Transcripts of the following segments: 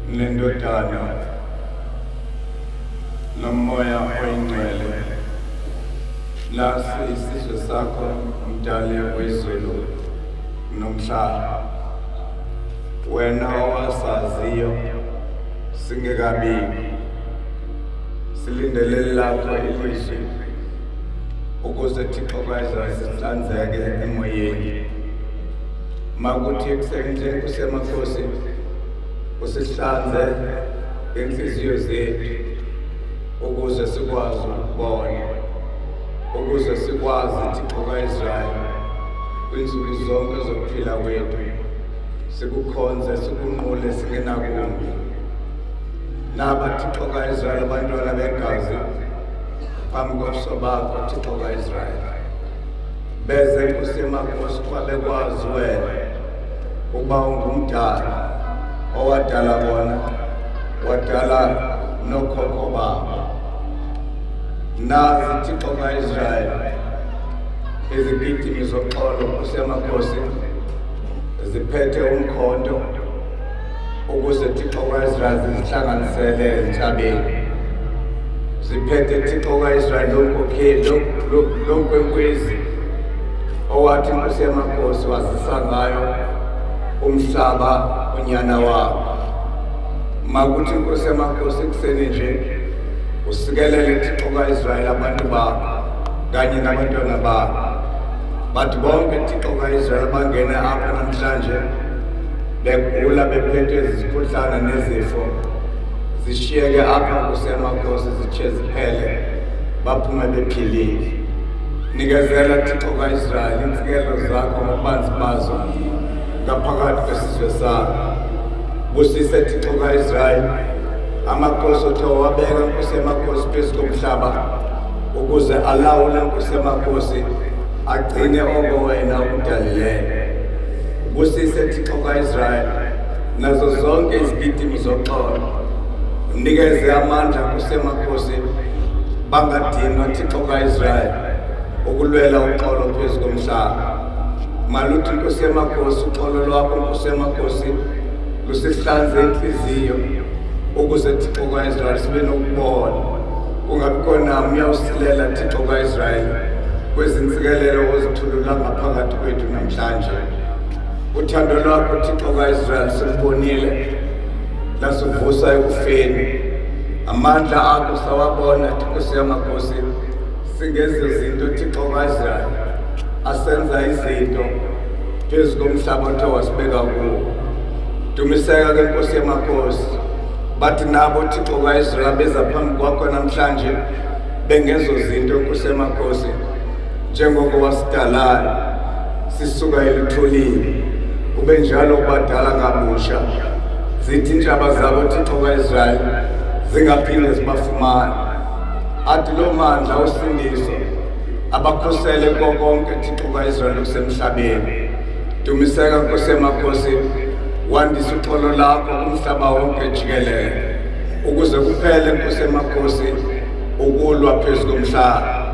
neNdodana noMoya oyiNgcwele. Nasi isizwe sakho mdali wezulu nomhlaba. Wena owasaziyo singekabikho. Silindele lakho ilizwi ukuze Thixo kaIsrayeli sihlanzeke emoyeni. Makuthi ekuseni nje Nkosi yamakhosi usihlanze inhliziyo zethu ukuze sikwazi ukubona ukuze sikwazi Thixo kaIsrayeli kwiinsuku zonke zokuphila kwethu sikukhonze sikunqule singenakumbi naba Thixo kaIsrayeli abantwana begazi phambi kobuso bakho Thixo kaIsrayeli beze Nkosi yamakhosi kuba bekwazi wena ukuba ungumdala owadala bona wadala nokhokho babo nazi Thixo kaIsrayeli izigidimi zoxolo Nkosi yamakhosi ziphethe umkhonto ukuze Thixo kaIsrayeli zihlanganisele ezintshabeni ziphethe Thixo kaIsrayeli lonkokheli lonkwenkwezi owathi Nkosi yamakhosi wazisa ngayo umhlaba unyana wakho makuthi Nkosi yamakhosi ekuseni nje usikelele Thixo kaIsrayeli abantu bakho kanye nabantwana bakho bathi bonke Thixo kaIsrayeli bangene apha namhlanje begula bephethwe zizikhuhlane nezifo zishiyeke apha kusemakhosi zitshe ziphele baphume bephilile nikezela Thixo kaIsrayeli iintsikelelo zakho ngobubanzi bazo ngaphakathi kwesizwe sakho busise Thixo kaIsrayeli amakhosi othe wabeka nkosi yamakhosi phezu komhlaba ukuze alawule nkosi yamakhosi agcine oko wena ukudalileyo ubusise Thixo kaIsrayeli nazo zonke izigidimi zoxolo unikeze amandla nkosi yamakhosi bangadinwa Thixo kaIsrayeli ukulwela uxolo phezu komhlaba maluthi nkosi yamakhosi uxolo lwakho nkosi yamakhosi lusihlanze inhliziyo ukuze Thixo kaIsrayeli sibe nokubona kungabi khona uyawusilela Thixo kaIsrayeli kwezinsikelelo ozithulula ngaphakathi kwethu namhlanje uthando lwakho Thixo kaIsrayeli silubonile lasivusa ekufeni amandla akho sawabona Thixo yamakhosi singezo zinto Thixo kaIsrayeli asenza izinto phezu komhlaba othe wasibeka kuwo dumiseka ke nkosi yamakhosi bathi nabo Thixo kaIsrayeli beza phambi kwakho namhlanje bengezo zinto nkosi yamakhosi njengoko wasidalayo sisuka eluthulini kube njalo kubadala kabusha zithi iintshaba zabo Thixo kaIsrayeli zingaphinde zibafumane athi loo mandla osindiso abakhusele kuko konke Thixo kaIsrayeli okusemhlabeni dumiseka Nkosi yamakhosi wandisa uxolo lakho kumhlaba wonke jikelele ukuze kuphele Nkosi yamakhosi ukulwa phezu komhlaba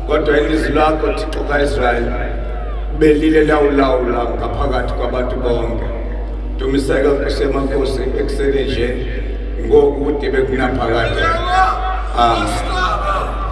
kodwa ilizwi lakho Thixo kaIsrayeli belile lawulawula ngaphakathi kwabantu bonke dumiseka Nkosi yamakhosi ekuseni nje ngoku kude bekunaphakade amen.